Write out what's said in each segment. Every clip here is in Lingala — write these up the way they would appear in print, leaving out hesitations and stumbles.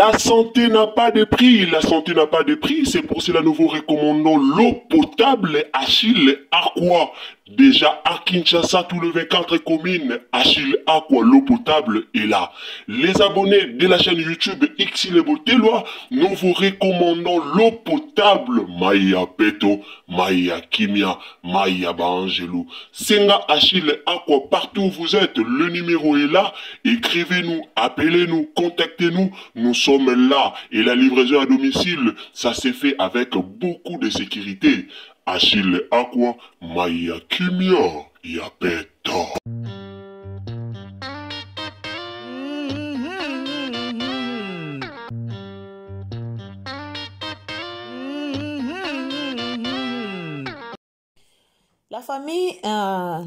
La santé n'a pas de prix, la santé n'a pas de prix, c'est pour cela nous vous recommandons l'eau potable Achille Aqua. Déjà à Kinshasa, tous les 24 communes, Achille Aqua, l'eau potable est là. Les abonnés de la chaîne YouTube Xile Boteloi, nous vous recommandons l'eau potable Maya Peto, Maya Kimia, Maya Baangelou. Senga Achille Aqua, partout où vous êtes, le numéro est là. Écrivez-nous, appelez-nous, contactez-nous. Nous sommes là. Et la livraison à domicile, ça s'est fait avec beaucoup de sécurité. Achille Aqua, Maya Kimia, Yapeta. La famille euh,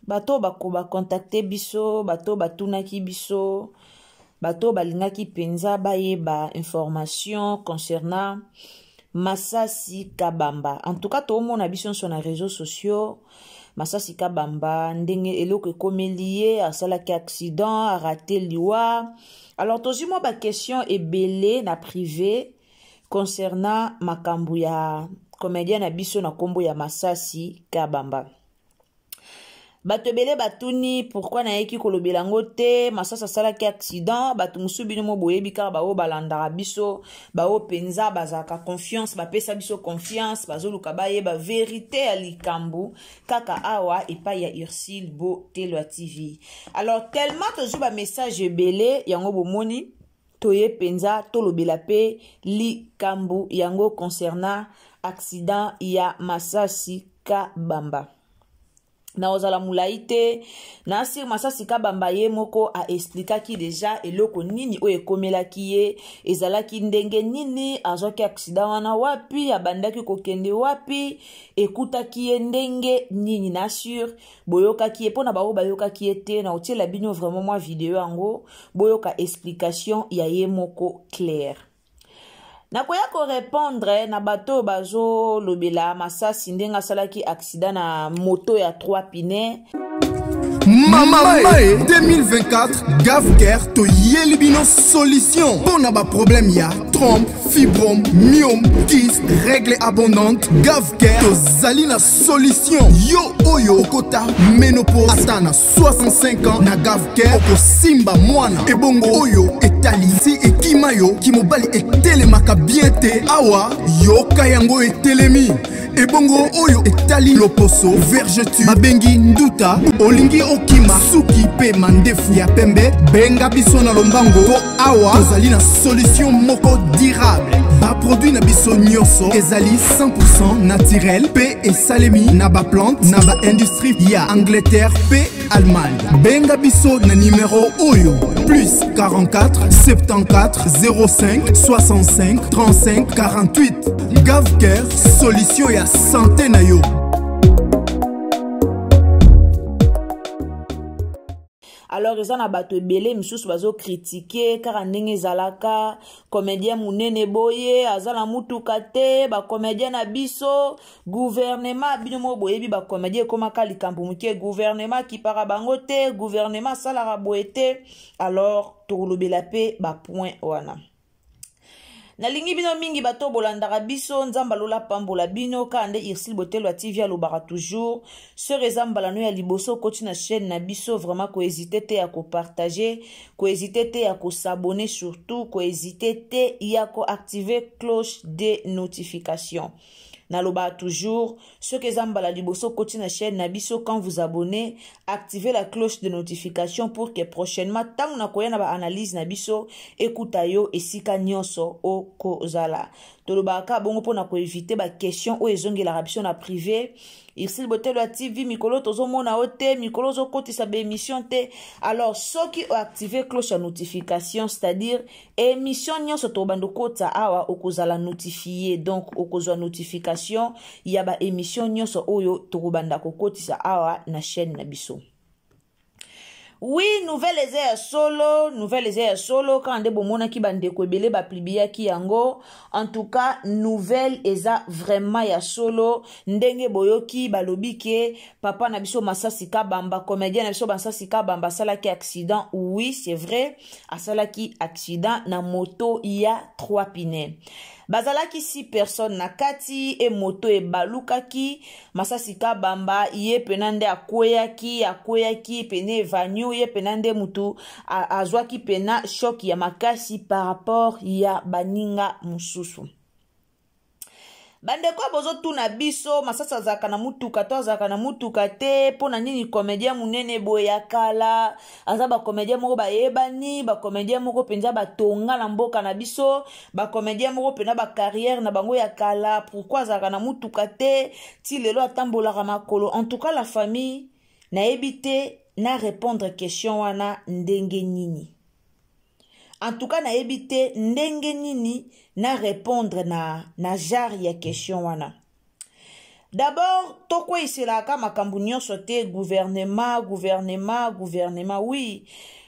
bato bako bacontacte biso bato batunaki biso bato balingaki mpenza bayeba information concernant masasi kabamba en tout cas toomona biso nyonso na réseaux sociaux masasi kabamba ndenge eloko ekomeli ye asalaki accident arate liwa alors tozwi mwa baquestion ebele na privé concernant makambo ya comédien na biso na nkombo ya masasi kabamba bato ebele batuni pourkui nayeki kolobela yango te masasi asalaki accident bato mosusu bino mo boyebi kaka baoyo balandaka biso baoyo mpenza bazalaka confiance bapesa biso confiance bazoluka bayeba verite ya likambo kaka awa epai ya ursile botelwa tv alors tellement tozwi bamessage ebele yango bomoni toye mpenza tolobela mpe likambo yango concernant accident ya masasi kabamba nakozala molai te nasir masasi kabamba ye moko aexplikaki deja eloko nini oyo ekomelaki ye ezalaki ndenge nini azwaki aksida wana wapi abandaki kokende wapi ekutaki ye ndenge nini na sur boyokaki ye mpo na baoyo bayokaki ye te na kotiela bino vraiment mwa video yango boyoka explication ya ye moko claire nakoya korepondre na bato oyo bazolobela masasi ndenge asalaki accident na moto ya 3 pine mama mae 2024 gafcare toyeli bino solution mpo na baproblème ya trompe fibrome myome kis règle abondante gafcare tozali na solution yo oyo okota menopause ata na 65 ans na gavcare okosimba mwana ebongo oyo etali si ekima yo kimobali etelemaka bien te awa yoka yango etelemi ebongo oyo etali loposo vergeture babengi nduta olingi okima suki mpe mandefu ya pembe benga biso na lombango mpo awa tozali na solution moko durable baproduit na biso nyonso ezali 100 naturel mpe esalemi na baplante na baindustrie ya angleterre mpe allemagne benga biso na nimero oyo plus 44 74 05 65 35 48 gavcare solution ya sante na yo alors eza na bato ebele misusu bazokritike kaka ndenge ezalaka comédien monene boye aza na mutuka te bacomédien na biso gouvernement bino moko boyebi bacomédien ekomaka likambo moke gouvernement akipaka bango te gouvernement asalaka boye te alors tokolobela mpe bapoint wana nalingi bino mingi bato bolandaka biso nzambe alola pambola bino kaka nde ursile botelo ya tv alobaka toujours soki eza mbala no ya liboso okoti na chaîne na biso vraiment kohésite te ya kopartage kohésite te ya kosabonne surtout kohésite te ya koactive cloche de notification nalobaka toujours soki eza mbala liboso okoti na chaîne na biso quand vous abonnez activez la cloche de notification pour que prochainement ntango nakoya na baanalyse na biso ekuta yo esika nyonso okozala tolobaka kaka bongo mpo na koevite baquestion oyo ezongelaka biso na privé irsile botelo ya tv mikolo tozomona yo te mikolo ozokotisa baémission te alors soki oactive cloche ya notification c'est-à-dire émission nyonso tobanda okota awa okozala notifie donc okozwa notification ya baémission nyonso oyo tokobanda kokotisa awa na chaîne na biso. Oui, nouvelle eza ya solo, nouvelle eza ya solo, kaka nde bomonaki bandeko ebele baplibiaki yango. En tout cas, nouvelle eza vraiment ya solo. Ndenge boyoki balobi ke papa na biso Masasi Kabamba, comédien na biso Masasi Kabamba asalaki accident. Oui, c'est vrai, asalaki accident na moto ya 3 pneus. Bazalaki 6 personnes na kati e moto ebalukaki. Masasi Kabamba ye pena nde akweyaki, akweyaki pene evanyu, ye pena nde mutu azwaki pena choc ya makasi par rapport ya baninga mosusu. Bandeko bozotuna biso Masasi azalaka na mutuka to azalaka na mutuka te, mpo na nini comédien monene boye ya kala, aza bacomédien moko bayebani, bacomédien moko mpenza batonga na mboka na biso, bacomédien moko mpenza bacarrière na bango ya kala, pourquoi azalaka na mutuka te ti lelo atambolaka makolo? En tout cas la famille, nayebi te na répondre question wana ndenge nini. En tout cas nayebi te ndenge nini na répondre na genre ya question wana. D'abord tokweyiselaka makambo nyonso te gouvernement, gouvernement, gouvernement. Oui,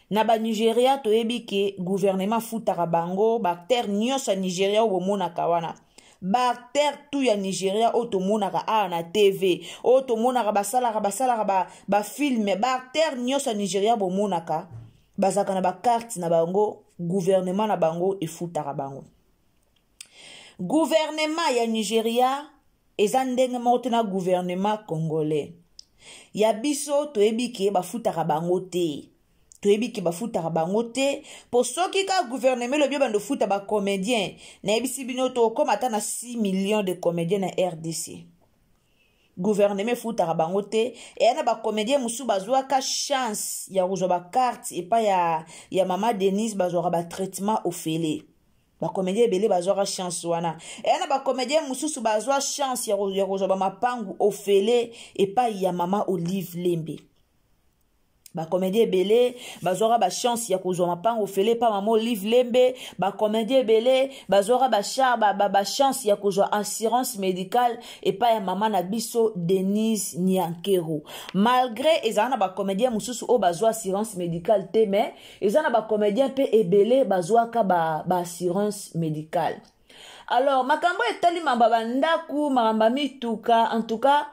na ba Nigeria toyebi ke gouvernement futaka bango, ba acteur nyonso ya Nigeria oyo bomonaka wana, ba acteur tout ya Nigeria oyo tomonaka awa na TV, oyo tomonaka basalaka, basalaka ba film, ba acteur nyonso ya Nigeria bomonaka bazalaka na ba carte na bango, gouvernement na bango efutaka bango. Gouvernement ya Nigeria eza ndenge moko te na gouvernement congolais ya biso. Toyebi ke bafutaka bango te, toyebi ke bafutaka bango te, po soki ka gouvernement elobi bando futa bacomédien, nayebisi bino tokóma ata na 6 millions de comédien na RDC. Gouvernement efutaka bango te. Eya na bacomédien mosusu bazwaka chance ya kozwa bacarte epai ya mama Denise, bazwaka batraitement ofele. Bacomédien ebele bazwaka chance wana. Eya na bacomédien mosusu bazwa chance ya kozwa bamapangu ofele epai ya mama Olive Lembe. Bacomédien ebele bazwaka bachance ya kozwa mapango ofele epai mama Olive Lembe. Bacomédien ebele bazwaka bachance ya kozwa assurance médicale epai ya mama na biso Denise Nyankero. Malgré ezala na bacomédien mosusu oyo bazwa assurance médicale te, mais eza na bacomédien mpe ebele bazwaka baassurance médicale. Alors makambo etali mamba bandaku, makambo ya mituka, en tout cas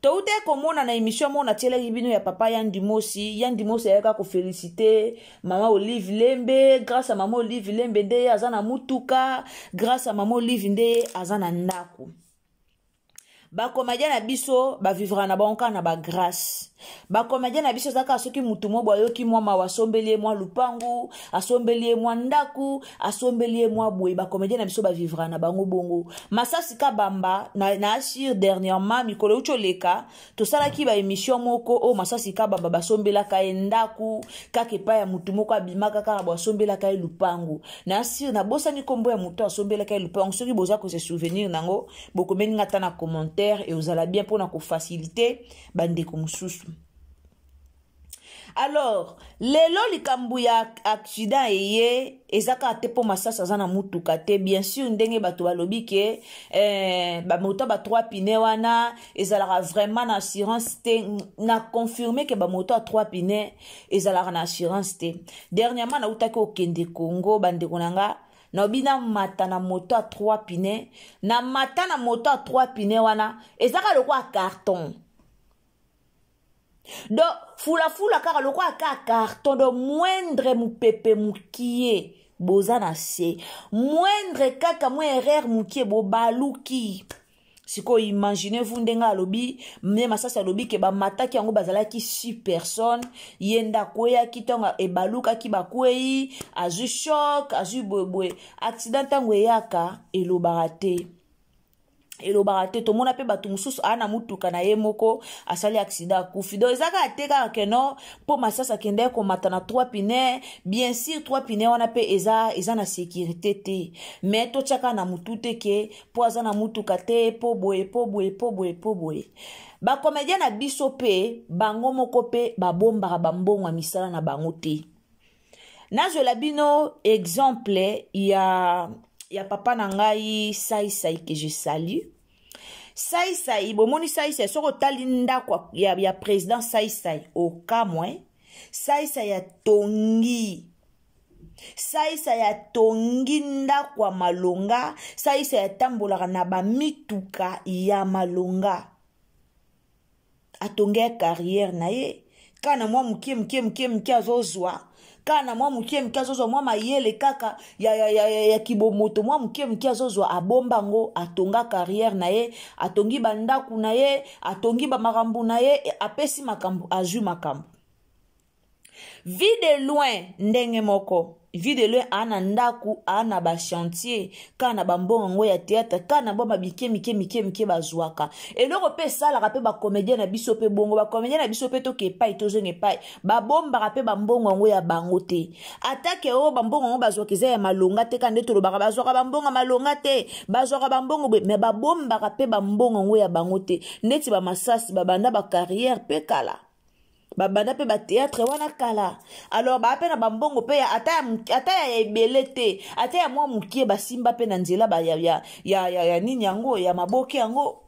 touti komona na émission moko natielaki bino ya papa Yandi Mosi. Yandi Mosi ayaka koféliciter mama Olive Lembe. Grâce à mama Olive Lembe nde ye aza na mutuka, grâce à mama Olive nde ye aza na ndako. Bacomédien na biso bavivra na bango kaka na bagrâce. Bacomédien na biso eza kaka soki mutu moko ayoki mwa mawa, asombeli ye mwa lupangu, asombeli ye mwa ndaku, asombeli ye mwa boye. Bacomédien na biso bavivra na bango bongo. Masasi Kabamba na assure, dernièrement mikolo euti oleka tosalaki baémission moko oyo Masasi Kabamba basombelaka ye ndaku kaka epai ya mutu moko abimaka kaka bo asombelaka ye lupangu. Na assure, nabosani nkombo ya mutu asombelaka ye lupangu. Soki boza kose souvenir nango, bokomeli nga ata na commentaire, e ozala bien mpona kofaciliter bandeko mosusu. Alors lelo likambo ya accident eye eza kaka te mpo Masasi aza na mutuka te. Bien sûr, ndenge bato balobi ke bamoto ba trois pneus wana ezalaka vraiment na assurance te, na confirme ke bamoto ya trois pneus ezalaka na assurance te. Dernièrement nautaki okende Congo, bandeko na nga, naobi namata na moto ya trois pneus. Namata na moto ya trois pneus wana, ezaka lokola carton, donc fulafula kaka lokola ka carton. Donc moindre mopepe mokie, boza na se, moindre kaka mwa erreur mokie, bobaluki. Sikoyo imaginez vous ndenge alobi nde Masasi alobi ke bamataki yango, bazalaki six personnes, ye nde akweyaki ntango ebalukaki, bakwei, azwi choc, azwi boyeboye. Accident ntango eyaka elobaka te, elobaka te. Tomona mpe bato mosusu aa na mutuka na ye moko, asali accident, akufi. Donc eza kaka te kaka ke non, mpo Masasi akendaki komata na trois pneus. Bien sûr, trois pneus wana mpe eza na sécurité te, mais totiaka na mutu te ke mpo aza na mutuka te, mpo boye, mpo boye, mpo boye, mpo boye. Bacomédien na biso mpe bango moko mpe babombaka bambongo ya misala na bango te. Nazwela bino exemple ya papa na ngai Saisai, que je salue. Saisai, bomoni Saisai, soki otali ndako ya président Saisai, okamwe. Saisai atongi. Saisai atongi ndako ya malonga. Saisai atambolaka na bamituka ya malonga. Atongi ya carrière na ye. Kaka na mwa mokie mokie mokie mokie azozwa. Kaka na mwa mokie mokie azozwa mwa mayele kaka ya, ya, ya, ya, ya kibomoto mwa mokie mokie azozwa abomba yango atonga carrière na ye atongi bandako na ye atongi bamakambo na ye apesi makambo azwi makambo. Vie de loin ndenge moko. Vie de loin aa na ndako aa na bachantier kaka na bambongo yango ya théâtre kaka na boma mike mike mike mike bazwaka eloko mpe esalaka mpe bacomédien na biso mpe bongo bacomédien na biso mpe toke epai tozonga epai babombaka mpe bambongo yango ya bango te atake oyo bambongo yango bazwaka eza ya malonga te kaka nde tolobaka bazwaka bambongo malonga te bazwaka bambongo boye me babombaka mpe bambongo yango ya bango te ndeti bamasasi babanda bacarrière mpe kala babanda mpe bateatre wana kala alors baa mpe na bambongo mpe ata, ata ya ebele te ata ya mwa mokie basimba mpe na nzela ba, ya, ya, ya, ya, ya nini yango ya maboke yango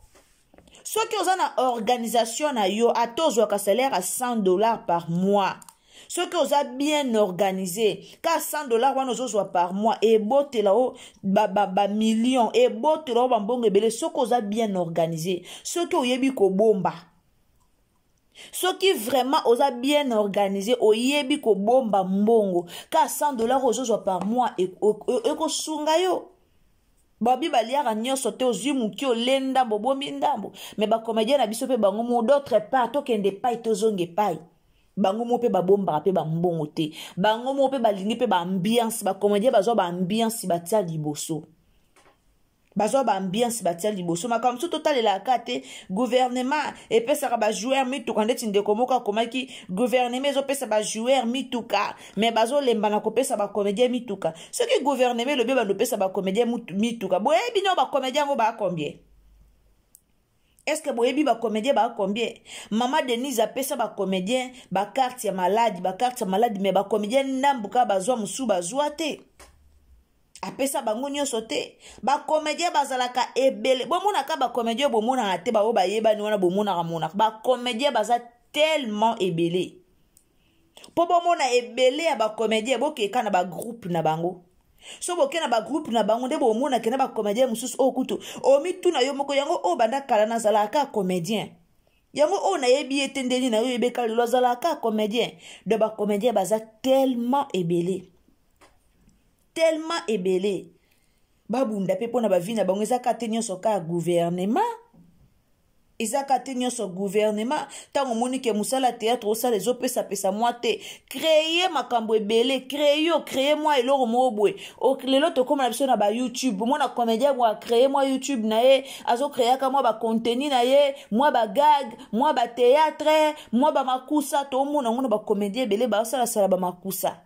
soki oza na organisation na yo ata ozwaka salaire ya 100 dollars par mois soki oza bien organisé ka 100 dollars wana ozozwa par mois ebotela o bamillion ba, ba ebotela o bambongo ebele soki oza bien organisé soki oyebi kobomba soki vraiment oza bien organisé oyebi kobomba mbongo ka 100 dollars ozozwa par mois ekosunga yo babi baliaka nyonso te ozwi moke ole ndambo obomi ndambo me bacomédien na biso mpe bango mo d'autre part tokende epai tozonga epai bango mo mpe babombaka mpe bambongo te bango mo mpe balingi mpe baambiance bacomédien bazwa baambiance batia liboso bazwa baambiance batia liboso makambo mosusu totalelaka te gouvernement epesaka bajoueur mituka ndeti ndeko moko akomaki gouvernement ezopesa bajoueur mituka me bazolemba na kopesa bacomédien mituka soki gouvernement elobi bando opesa bacomédien mituka boyebi no bacomédien yango baa combien est-ce que boyebi bacomédien baa combien mama denise apesa bacomédien bakarte ya maladi bakarte ya maladi me bacomédien ndambu kaka bazwa mosusu bazwa te apesa bango nyonso te bacomédien bazalaka ebele bomonaka bacomédien bomonaka te baoyo bayebani wana bomonaka monaka bacomédien baza tellement ebele mpo bomona ebele ya bacomédien bokeka na bagroupe na bango so boke na bagroupe na bango nde bomonake na bacomédien mosusu oyo kutu omituna yo moko yango oyo banda kala nazalaka comédien yango oyo nayebi ye te ndeni na yo oyebeka lelo azalaka comédien do bacomédien baza tellement ebele tellement ebele babunda mpe mpo na bavi na bango eza kaka te nyonso kaka gouvernement eza kaka te nyonso gouvernement ntango omoni ke mosala théâtre osala ezopesapesa mwa te créer makambo ebele créer ocréer mwa eloko moko boye lelo tokóma na biso na bayoutube omona comédien mwa acréer mwa youtube na ye azocréaka mwa bacontenu na ye mwa bagag mwa batéâtre mwa bamakusa tomona yango na bacomédien ebele baosalasala bamakusa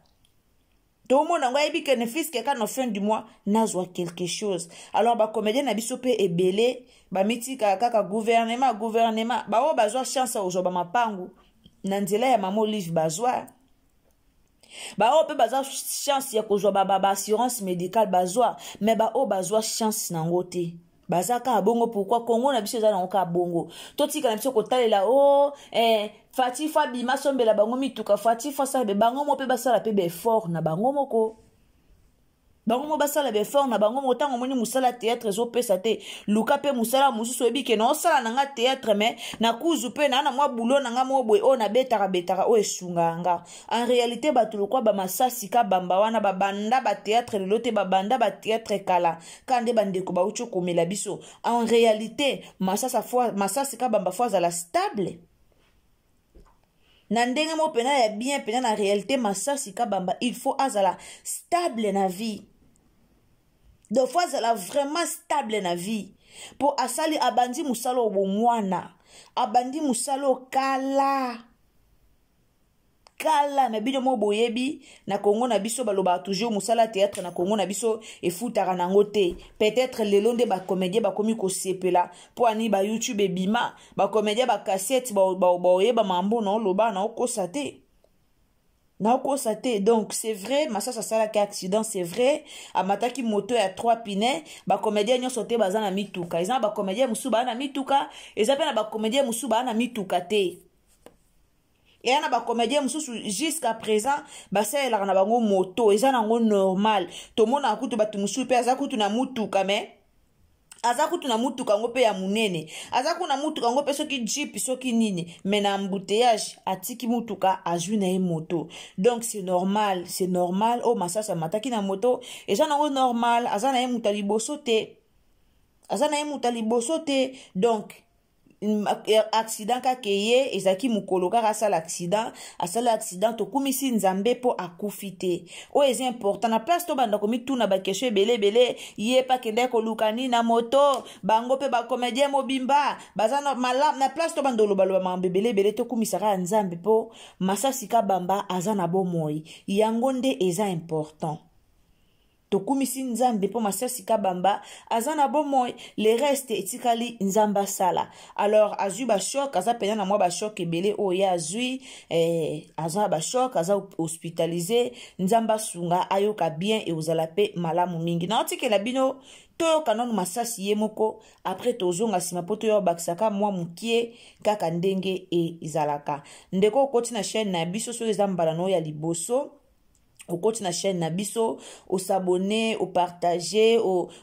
tomona yango ayebi ke ne fiske kaka na fin du mois nazwa quelque chose alors bacomédien na biso mpe ebele bamitikaka kaka gouvernement gouvernement baoyo bazwa chance ya kozwa bamapangu na nzela ya mama olive bazwa baoyo mpe bazwa chance ya kozwa baassurance médicale bazwa me baoyo bazwa chance nango te baza kaka bongo pourquoi kongo na biso eza nango kaka bongo totika na biso kotalela o oh, eh, fati fo abima asombela bango mituka fati fo asala be bango moko mpe basala mpe baeffort na bango moko bango moko basala baeffort na bango moko ntango omoni mosala théâtre ezopesa te luka mpe mosala mosusu oyebi ke naosala na nga théâtre me na kuzu mpe naa na mwa bulo na nga moko boye oyo nabetaka betaka oyo esungaka nga en réalité bato lokwa bamasasi kabamba wana babanda batheatre lelo te babanda batheatre kala kaka nde bandeko bauti okomela biso en réalité masasi kabamba fo azala stable na ndenge moko mpena ya bien mpena na réalité masasi kabamba il faut azala stable na vie donc fo azala vraiment stable na vie mpo asali abandi mosala oyo bomwana abandi mosala oyo kala kala na bino moko boyebi na kongo na biso balobaka toujours mosala théâtre na kongo na biso efutaka nango te peut-être lelo nde bacomédien bakomi kosepela mpo ani ba youtube ebima bacomédien bacassette baoyeba mambo na oloba na okosa te naokosa te donc c'est vrai masasi asalaki accident c'est vrai amataki moto ya 3 pine bacomédien nyonso te baza na mituka eza na bacomédien mosusu baa na mituka eza mpe na bacomédien mosusu baa na mituka te. Eya na bacomédien mosusu jusqu'à présent basalelaka na bango moto, eza nango normal. Tomonaka kutu bato mosusu mpe aza kutu na mutuka, me aza kutu na mutuka yango mpe ya monene, aza kutu na mutuka yango mpe soki jeep soki nini, me na embouteillage atiki mutuka, azwi na ye moto. Donc c'est normal, c'est normal. Oyo Masasi amataki na moto, eza nango normal. Aza na ye moto ya liboso te, aza na ye moto ya liboso te. Donc accident kaka eye, ezalaki mokolo kaka asala accident, asala accident. Tokumisi Nzambe mpo akufi te. Oyo eza important na place tobanda komituna baquestion ebele ebele. Ye mpe akendaki koluka nini na moto? Bango mpe bacomédien mobimba baza na, na place tobanda olobaloba makambo ebele ebele, tokumisaka ya Nzambe mpo Masasi Kabamba aza na bomoi. Yango nde eza important. Tokumisi Nzambe mpo Masasi Kabamba aza na bomoi. Le reste etikali Nzambe asala. Alors azwi bachoc, aza mpenza na mwa bachoc ebele oyo ye azwi, aza na bachoc, aza hospitalisé. Nzambe asunga, ayoka bien, ekozala mpe malamu mingi. Naotikela bino toyoka nanu Masasi ye moko, après tozonga nsima mpo toya obakisaka mwa mokie kaka ndenge ezalaka. Ndeko okoti na chaîne na biso, soki eza mbala na oyo ya liboso okoti na chaîne na biso, osabonner, opartager,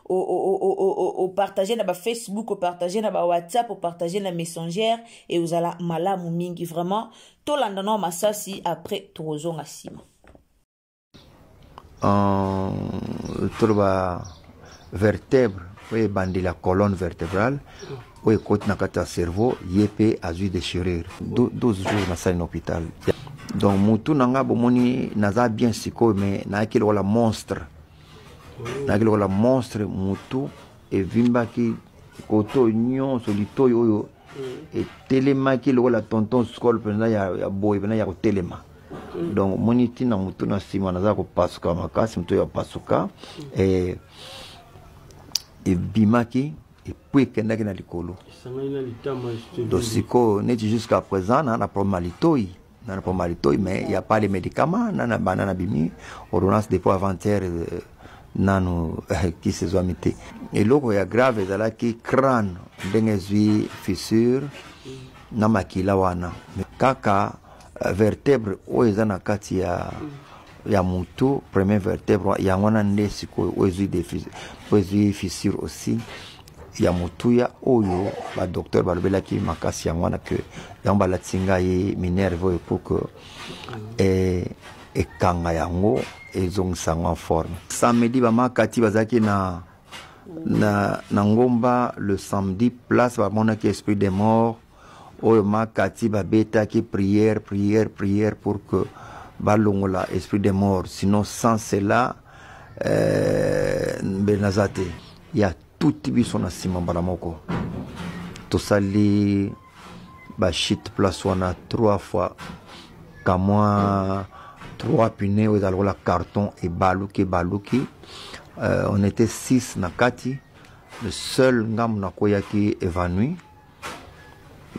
opartager na bafacebook, opartager na bawhatsapp, opartager na Messenger, e ozala malamu mingi vraiment. Tolanda nao Masasi, après tokozonga nsima. Toloba vertèbre oyo ebandeli ya colonne vertébrale oyo ekoti na kati ya cerveau, ye mpe azwi déchirure. 12 jours nasali na hôpital. Donc mutu na nga, bomoni naza bien sikoyo, mais nayaki lokola monstre, nayaki lokola monstre. Mutu evimbaki koto nyonso, litoi oyo etelemaki lokola tonton scol mpenza ya boye mpenza ya kotelema. Donc omoni ntina motu na nsima naza kopasuka makasi, motu oyo apasuka, ebimaki et puis ekendaki na likolo. Donc sikoyo neti jusqu'à présent na problème ya litoi, na problème ya litoi, mais y a pas les médicaments. Na na banda na bimi ordonnance depuis avant-hier, nanu kisi ezwami te. Eloko ya grave ezalaki crâne, ndenge ezwi fissure na makila wana kaka vertèbre oyo eza na kati ya mutu, premier vertèbre, yango wana nde sikoyo oyo ezwi fissure aussi ya motuya oyo badocteur balobelaki makasi. Yango wana ke yango balatisi ngai minerve oyo pour que ekanga yango, ezongisa yango en forme. Samedi bamakati bazalaki na ngomba le samedi, place bamonaki esprit de mort oyo. Makati babetaki prière, prière, prière pour que balongola esprit de mort. Sinon sans cela, mbe naza te. Ya tuti biso na nsima mbala moko, tosali bachute place wana trois fois, kamwa trois pneus oyo eza lokola carton ebaluki, ebaluki. On était six na kati. Le seul ngambo nakweyaki évanoui,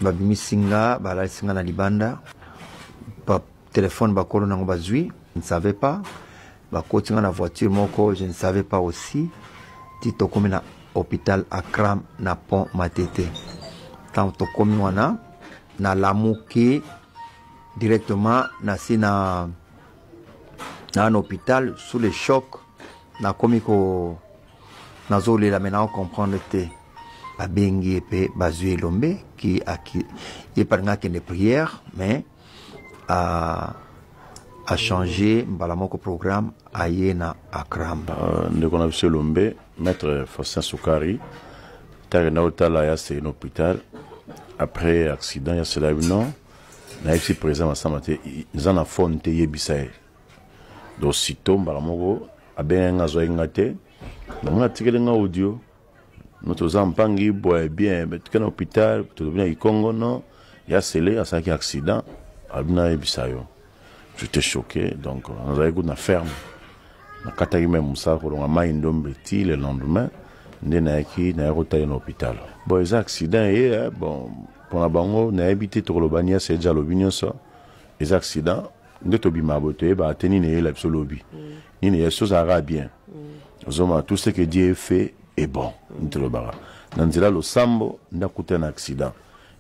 babimisi nga, balalisi nga na libanda. Batelefone bakolo nango bazwi, je ne savais pas. Bakoti nga na voiture moko, je ne savais pas aussi, ti tokomi na hôpital Akram na pont Matete. Ntango tokomi wana, nalamuki directement nasi na hôpital sous le choc. Nakomi ko nazolela, me nao comprendre te. Babengi ye mpe, bazwi Elombe ki aki, ye mpe alinga akende prière, mais a changé mbala moko programme, aye na Akram. Ndeko na biso Elombe, maître Faustin Sukari, ntango otala ya seye na hôpital après accident ya sela bino, nayebisi président Masamba te, eza na phone te, yebisa ye. Donc sito mbala moko abengaki nga, azwaki nga te, namoni atikeli nga audio: no, toza mpangi boye bien, toke na hôpital, tolobi na Kikongo, no ya sele asalaki accident, alobi nayebisa yo. J'étais choqué. Donc nazalaki kutu na ferme, nakataki me mosala kolonga mai ndombe ti le lendemain nde nayaki, nayaki kotala na hôpital. Bon, eza accident ye, bon, mpona bango nayebi te, tokoloba ni asa eja alobi nyonso eza accident. Nde tobima boye, toyebaka te nini eyela biso lobi, nini eya biso. Ozalaka bien, ozomona tout ce que Dieu fait est bon. Nde tolobaka na nzela losambo, nde akuta na accident.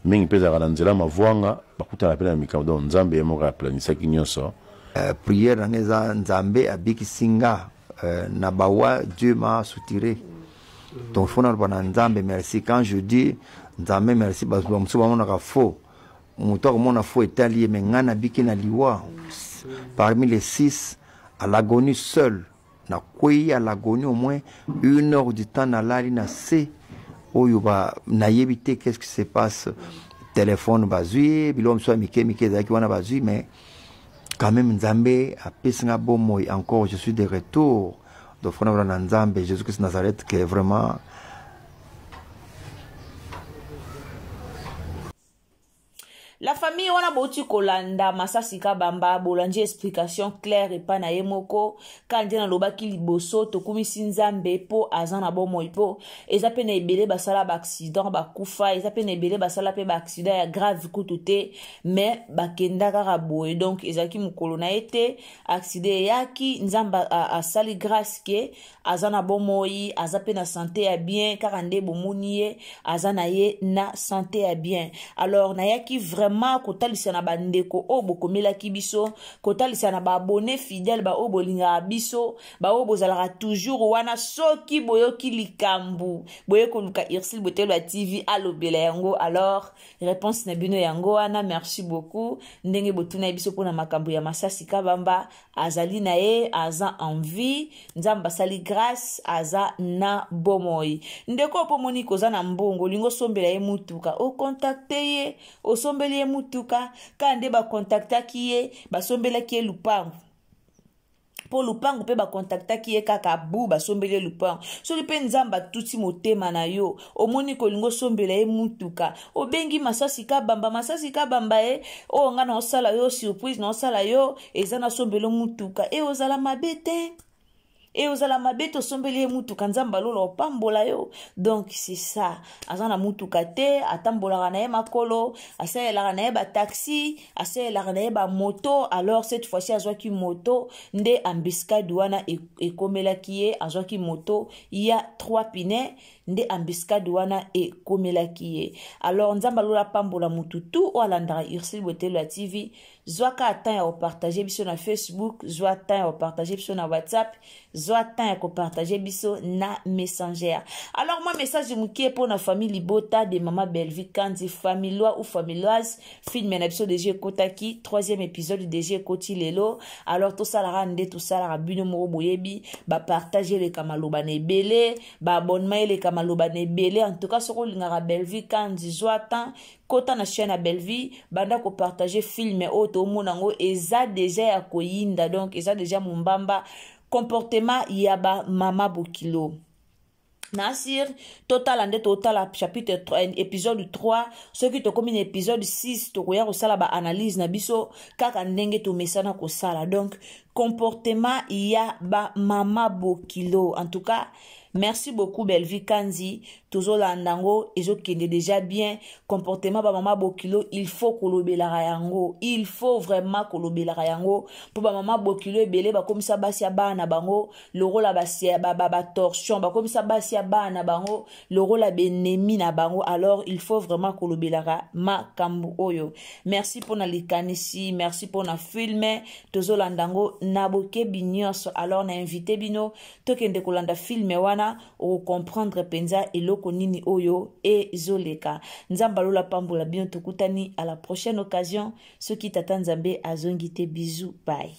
Mingi mpe ezalaka na nzela mavwanga, bakutana mpe na mikambo. Donc Nzambe ye moko aplanisaki nyonso. Euh, prière na nga eza Nzambe abikisi nga euh, na bawa, Dieu m'a soutiré. Donc faut naloba na Nzambe merci. Quand je dis Nzambe merci, bato bamosusu bamonaka faux, moto akomona faux etali ye, mais ngai nabiki na liwa parmi les six à l'agonie seul. Nakwei à l'agonie au moins une heure du temps, nalali na se oyo ba nayebi te qu'est-ce qui se passe. Telefone bazwi ye, biloko mosusu ya mike mike ezalaki wana bazwi, mais quand même Nzambe apesi nga bomoi encore, je suis de retour. Donc fona na Nzambe Jésus Christ Nazareth que vraiment. La famille wana bouti kolanda Masasi Kabamba, bolandi explication claire epai na ye moko. Kaka nde nalobaki liboso, tokumisi Nzambe mpo aza na bomoi, mpo eza mpe na ebele basala baaccident bakufa, eza mpe na ebele basala mpe baaccident ya grave kutu te, mais bakenda kaka boye. Donc ezalaki mokolo na ye te, accident eyaki, Nzambe asali grâce ke aza na bomoi, aza mpe na sante ya bien, kaka nde bomoni ye aza na ye na sante ya bien. Alors nayaki vraiment kotalisa na bandeko oyo bokomelaki biso, kotalisa na baabonné fidèle, baoyo bolingaka biso, baoyo bozalaka toujours wana. Soki boyoki likambo, boye koluka Ursule Botelo ya TV alobela yango. Alors réponse na bino yango wana. Merci beaucoup ndenge botuna biso mpona makambo ya Masasi Kabamba. Azali na ye, aza en vie, Nzambe asali grâce, aza na bomoi. Ndeko mpo omoni koza na mbongo, olingi osombela ye mutuka, okontakte ye, osombeli ye mutuka. Kaka nde bakontaktaki ye, basombelaki ye lupango, mpo lupango mpe bakontaktaki ye kaka bu basombeli ye lupango. Soki mpe Nzambe atuti motema na yo, omoni kolinga osombela ye mutuka, obengi Masasi Kabamba, Masasi Kabamba ye oyo ngai naosala yo surprise, naosala yo eza nasombela mutuka, e ozala mabe te, e ozala mabe te, osombeli ye mutuka, Nzambe alola opambola yo. Donc c'est ça, aza na mutuka te, atambolaka na ye makolo, asalelaka na ye bataxi, asalelaka na ye bamoto. Alors cette fois-ci azwaki moto, nde embuscade wana ekomelaki ye. Azwaki moto ya 3 pine, nde embuscade wana ekomelaki ye. Alors Nzambe alola apambola mutu tu oyo alandaka Ursule Botelo ya TV. Zwaka temps ya kopartage biso na Facebook, zwa temps ya kopartage biso na WhatsApp, zwa temps ya kopartage biso na Messenger. Alors mwa message mokie mpo na famille libota de mama Bellevue Kanzi, familiois ou familioise. Film na biso deja ekotaki troisième épisode, deja ekoti lelo. Alors tosalaka nde tosalaka, bino moko boyebi, bapartage eleka maloba na ebele, baabonnement eleka maloba na ebele. En tout cas soki olingaka Bellevue Kanzi, zwa temps, kota na chaîne ya Bellevue, banda kopartage film oyo. Toomona yango eza deja ya koyinda, donc eza deja mombamba, comportement ya bamama bokilo. Nasir totala nde totala chapitre 3, épisode 3. Soki tokomi na épisode 6, tokoya kosala baanalyse na biso kaka ndenge tomesana kosala. Donc comportement ya bamama bokilo, en tout cas merci beaucoup Bellevue Kanzi, tozolanda yango, ezokende déjà bien. Comportement bamama bokilo, il faut kolobelaka yango, il faut vraiment kolobelaka yango, mpo bamama bokilo ebele bakomisa basi ya bana na bango lokola batorsion, bakomisa basi ya bana na bango lokola benemi na bango. Alors il faut vraiment kolobelaka makambo oyo. Merci mpona likanisi, merci mpona film, tozolanda yango na bokebi nyonso. Alors na invité bino tokende kolanda film wana, okokomprendre mpenza eloko nini oyo ezoleka. Nzambe alola pambola bino, tokutani à la prochaine occasion soki tata Nzambe azongi te. Bisous, bye.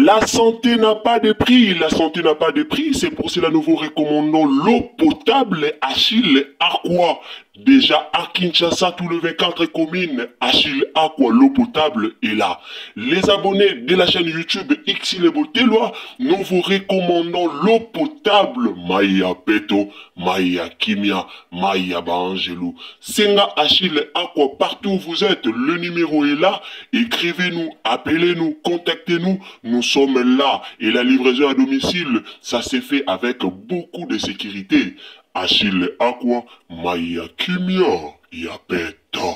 La santé n'a pas de prix, la santé n'a pas de prix, c'est pour cela nous vous recommandons l'eau potable Achille Aqua. Déjà à Kinshasa, tout le 24 communes, Achille Aqua, l'eau potable est là. Les abonnés de la chaîne YouTube Xile Boteloi, nous vous recommandons l'eau potable Maya Peto, Maya Kimia, Maya Bangelou. Senga Achille Aqua, partout où vous êtes, le numéro est là. Écrivez-nous, appelez-nous, contactez-nous. Nous sommes là. Et la livraison à domicile, ça s'est fait avec beaucoup de sécurité. Achille Aqua, Maya Kimia, Yapeto.